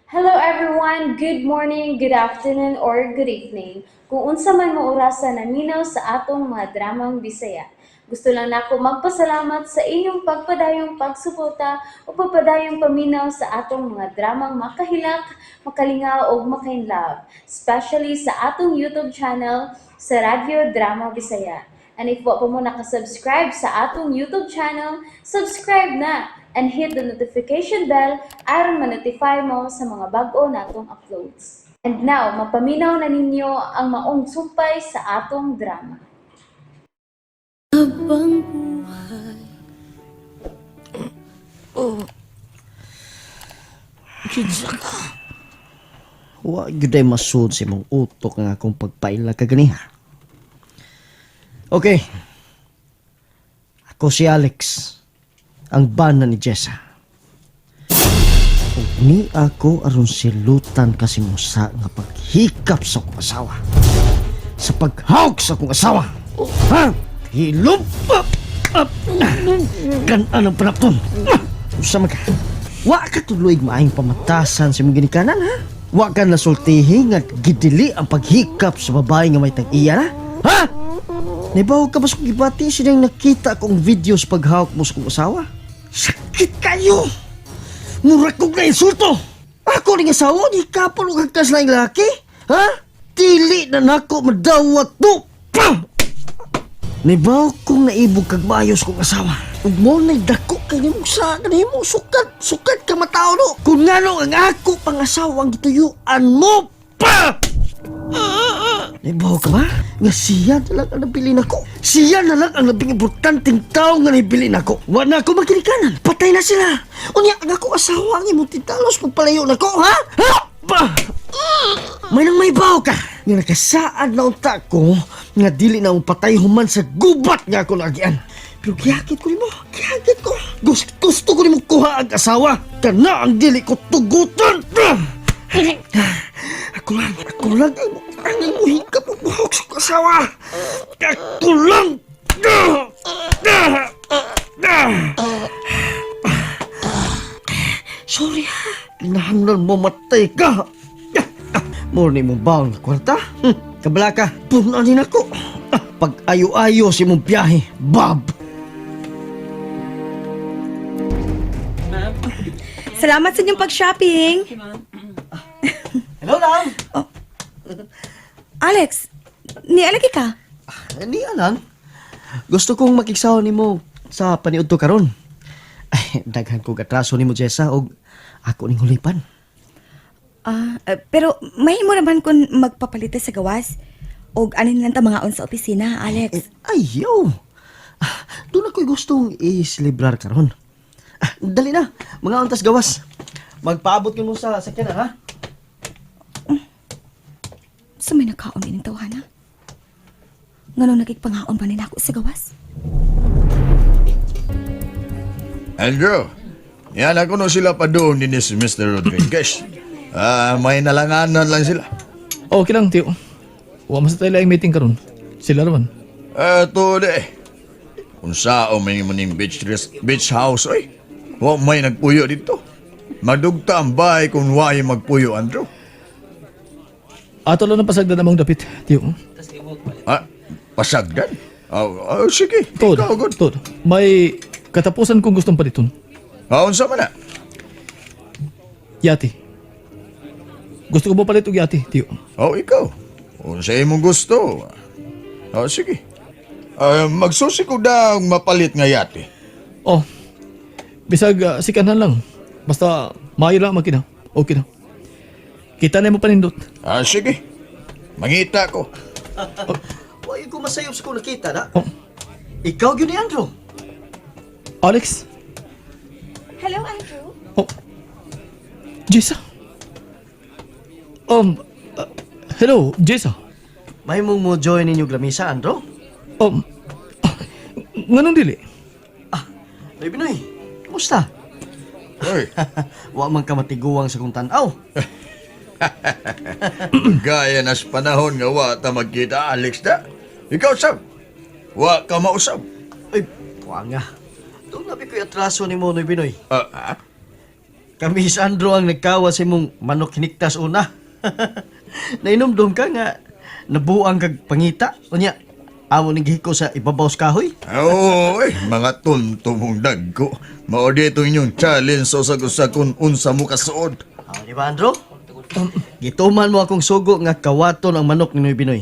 Hello everyone! Good morning, good afternoon, or good evening. Kung unsa man mo orasa naminaw sa atong mga dramang Bisaya. Gusto lang nako magpasalamat sa inyong pagpadayong pagsuporta o pagpadayong paminaw sa atong mga dramang makahilak, makalingaw ug makainlove, especially sa atong YouTube channel sa Radyo Drama Bisaya. And if wa pa mo nakasubscribe sa atong YouTube channel, subscribe na and hit the notification bell aron ma-notify mo sa mga bag-o natong uploads. And now, mapaminaw na ninyo ang maong sumpay sa atong drama. Habang buhay. Kinsa ka? Wa gyud ay masud sa imong utok nga akong pagpaila kaganiha. Okay. Ako si Alex, ang bana ni Jessa. Ug ni ako aron silutan kasi mo sa nga paghikap sa akong asawa. Sa paghawk sa akong asawa. Ha? Hilom! Up! Up! Gan-an ang panapton. Usa man ka. Wa ka tuloy maayong pamatasan sa imong ginikanan, ha? Wa ka nasultihi nga gidili ang paghikap sa babae nga may tag-iya na? Ha? Naibaw ka ba sa kong gibati sinang nakita akong video sa paghawak mo sa kong asawa? Sakit kayo! Mura kong na-insulto! Ako ning asawa, di kapal og hagkas laing laki? Ha? Dili na nako madawat to! Pah! Naibaw kong naibog kag maayos kong asawa. Ug mo na'y dako kay nimo sa kanimo sukat sukat ka matao no. Kung ngano ang ako pangasawa ang gituyuan mo pa. Naibaw ka ba? Nga siya na lang ang nabili nako. Siya na lang ang labing importanteng tao nga nabili nako. Wa na ako makinikanan. Patay na sila. Unya ang ako asawa ang imong titalos pagpalayo nako, ha? Ha? Pa! May nang may baw ka. Nga nakasaad na unta ko nga dili na akong patay human sa gubat nga ako naagian. Pero giyakit ko nimo, giyakit ko. Gusto, gusto ko nimo kuha ang asawa. Kana ang dili ko tugutan. Ako lang ang imo hikap og buhok sa asawa. Ako lang. Sorry ha. Kinahanglan mo matay ka. Mo ni mong baon nga kwarta. Kabala ka. Punan din ako. Pag ayo-ayo sa imong biyahe, Bob. Salamat sa inyong pag-shopping. Hello, lang. Alex, nialagi ka? Ni alang. Gusto kong makigsaw nimo sa paniudto karon. Ay, daghan kog atraso nimo, Jessa, og ako ning hulipan. Pero mahimo naman kung magpapalit sa gawas. Og anin lang ta mga on sa opisina, Eh, Alex. ayaw. Doon ako'y gustong i-celebrar karon. Dali na, mga untas gawas. Magpaabot ko mo sa sakyanan, ha? Sa may nakaon ining tawhana. Nganong nagigpangaon ba nila ako sa gawas? Andrew, yan ako no sila pa doon ni Mr. Rodriguez. May nalanganan lang sila. Okay lang, Tiyo. Wa man sa tayo laing meeting karon. Sila raman. Eto de. Kung sao may maning beach, beach house, oy. Wa may nagpuyo dito. Madugta ang bahay kung way magpuyo, Andrew. Ato lang ang pasagdan namang dapit, Tiyo. Pasagdan? Sige, Tod, ikaw, good. Tod, may katapusan kong gustong paliton. Unsa man na? Yati. Gusto ko ba palit og yati, Tiyo? Oh, ikaw. Unsa imong gusto. Sige. Magsusi ko daw mapalit nga yate. Oh, bisag sikanhan lang. Basta maayo lang ang makina. Okay na. Kita na mo panindot. Sige. Mangita ko. Why ko masayop sa kong nakita na? Oh, Ikaw gyud ni Andrew. Alex. Hello, Andrew. Oh, Jessa. Hello, Jessa. May mong mo join ninyo lamisa, Andrew? Nganong dili? Ay, Binoy, kumusta? Oy, Wa man ka matiguang sa kong tan-aw. gaya na sa panahon nga wa ta magkita, Alex da. Ikaw sab. Wa ka mausab. Ay, puwanga. Doon nabi ko'y atraso ni Monoy Binoy. Ha? Kami Sandro ang nagkawa sa imong manok hiniktas una. Nainomdom ka nga nabuang kag pangita. Unya, amo ning gihiko sa ibabaw sa kahoy. Oo, eh, mga tonto mong dagko. Mao dito inyong challenge sa usag-usag kung unsa mo kasuod. Ah, di ba, Andro? Gituman mo akong sugo nga kawaton ang manok ni Noy Binoy.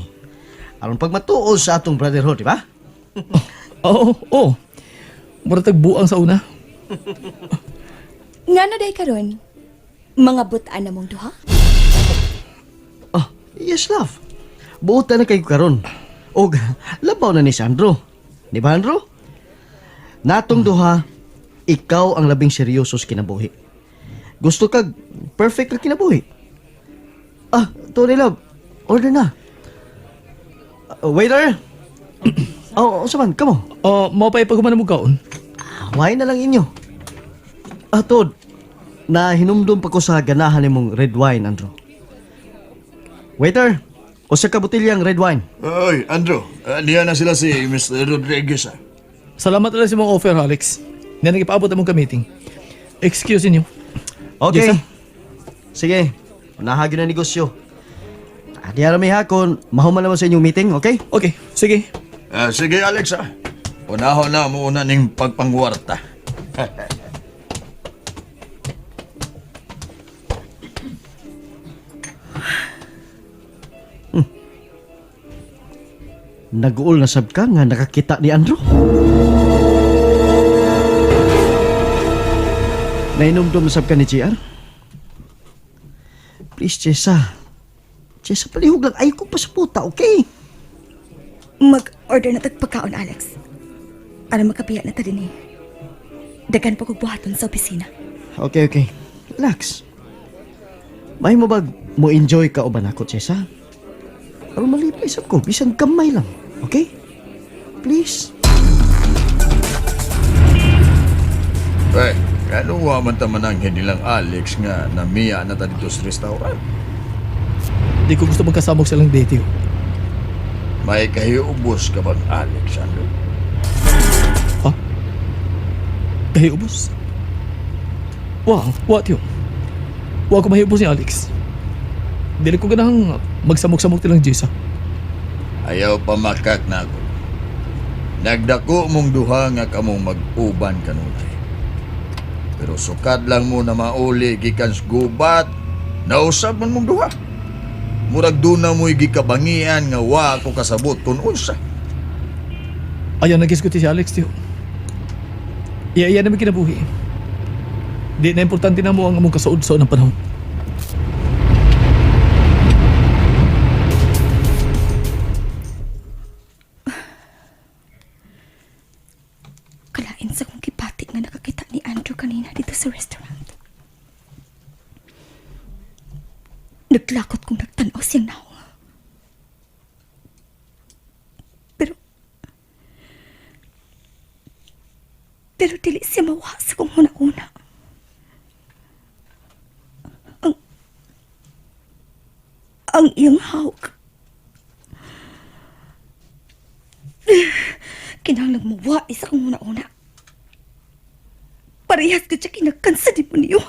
Aron pagmatuod sa atong brotherhood, di ba? Oo, oo. Mura tagbuang sa una. Ngano day karon? Mga butaan na mong duha? Oh, yes, love. Buotan na kayo karon. Og labaw na ni Sandro. Di ba, Andro? Natong duha, ikaw ang labing seryoso sa kinabuhi. Gusto kag perfect ka kinabuhi. Ah, Tony love, order na. Waiter! Oh, oh, man, come on. Oh, mao pa ipaghuman mo kaon. Why na lang inyo? Ah, Tod, na hinumdum pa ko sa ganahan nimong red wine, Andro. Waiter, usa ka botilyang red wine. Oy, Andrew, diya na sila si Mr. Rodriguez ah. Salamat ulit sa mong offer, Alex. Nga nagipaabot among ka-meeting. Excuse inyo. Okay. Yes, sir. Sige, unahagi na negosyo. Ah, Diya na may hakon, mahuman naman sa inyong meeting, okay? Okay, sige. Ah, sige, Alex ah. Unahon na mo una ning pagpangwarta. Naguol na sab ka nga nakakita ni Andrew. Nainumdum na sab ka ni JR? Please, Jessa. Jessa, palihog lang. Ayaw ko pa sa puta, okay? Mag-order na tag pagkaon, Alex. Aron makapiya na ta din eh. Dagan pa kog buhaton sa opisina. Okay, okay. Relax. May mo bag mo enjoy ka o ba nako, Chesa? Aron malipay sab ko, bisan gamay lang. Okay? Please. Eh, ano wa man ta man ang hinilang Alex nga namiya na ta dito sa restaurant. Di ko gusto magkasamok silang date. Oh. May kahiubos ka bang Alex, Andrew? Ha? Kahiubos? Wow, what yun? Wa ko mahiubos ni Alex. Dili ko ganahang magsamok-samok tilang Jessa. Ayaw pa makak na ako. Nagdako mong duha nga kamong mag-uban kanunay. Pero sukad lang mo na mauli gikan sa gubat, nausab man mong duha. Murag doon na mo'y gikabangian nga wa ako kasabot kung unsa. Ayaw nagisguti si Alex, tiyo. Iya, iya naman kinabuhi. Di na importante na mo ang among kasuod-suod ng panahon. Kalain sa kong gipati nga nakakita ni Andrew kanina dito sa restaurant. Naglakot kong nagtanaw siyang naong. Pero... Pero dili siya mawa sa kong huna-una. Ang... Ang iyang hawak. Kinahanglang mawa isa kong huna-una. Parehas ka siya kinakan sa demonyo.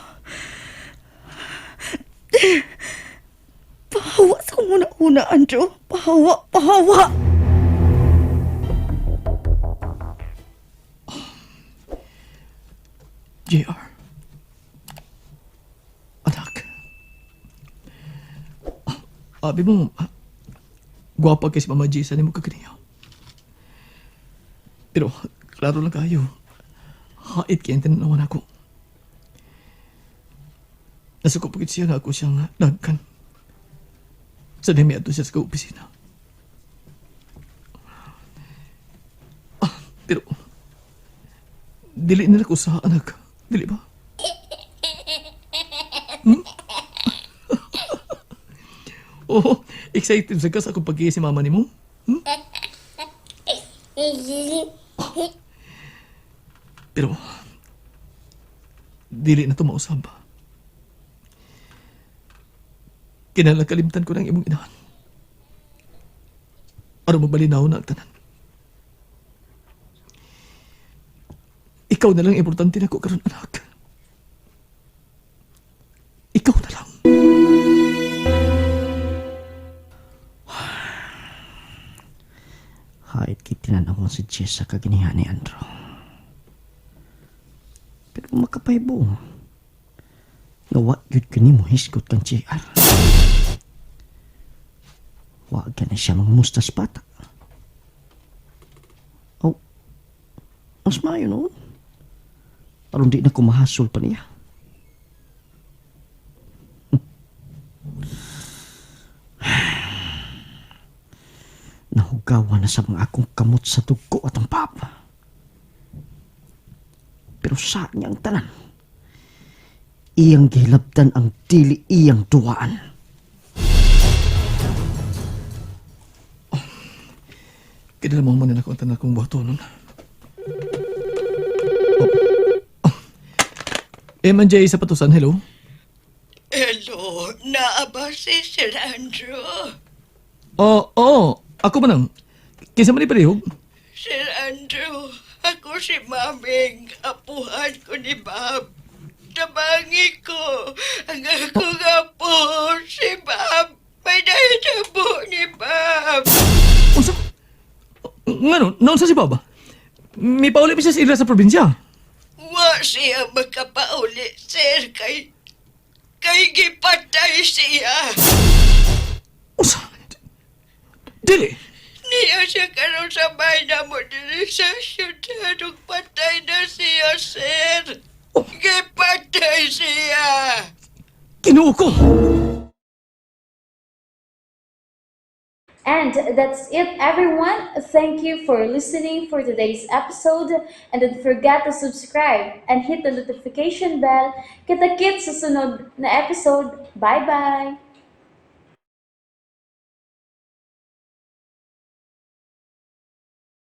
Pahawa sa kong huna-una, Andrew. Pahawa, pahawa! JR. Anak. Abi mo, gwapa kay si Mama Jessa ni mo kagriya. Pero, klaro lang kayo. Hait kay ang tinanawan ako. Nasuko pagit siya nga ako siyang dagkan. Sa demi ato siya sa opisina. Ah, pero, dili nila ko sa anak. Dili ba? Hmm? Oh, excited sa ka sa akong pag si mama ni mo. Hmm? Pero, dili na to mausab. Kinahanglan kalimtan ko ng imong inahan. Aron mabalinaw na ang tanan. Ikaw na lang importante na ko karon anak. Tinanawon si Jess sa kaginihan ni Andrew. Pero makapahibo. Nga wa gyud kini mo hisgot kang JR. Wa gani siya mangumusta sa bata. Oh, mas maayo noon. Aron di na kumahasol pa niya. Nahugawa na sa mga akong kamot sa dugo at ang papa. Pero sa niya ang tanan. Iyang gihilabtan ang dili iyang duwaan. Kaya mo man ako ang tanan kong buhato nun. Oh. Oh. M&J sa patusan, hello? Hello, naa ba si Sir Andrew? Oo, oh, ako man ang. Kinsa man ni palihog? Sir Andrew, ako si Maming, apuhan ko ni Bob. Tabangi ko, ang akong apo, si Bob. May nahitabo ni Bob. Unsa? Ngano, naunsa si Baba? May pauli pa siya sa ila sa probinsya. Wa siya makapauli, sir, kay gipatay siya. Unsa? Dili. Niya siya karon sa bahay na mo diri sa syudad ug patay na siya, sir. Gipatay siya. Kinuo ko. And that's it, everyone. Thank you for listening for today's episode. And don't forget to subscribe and hit the notification bell. Kita-kits sa sunod na episode. Bye-bye!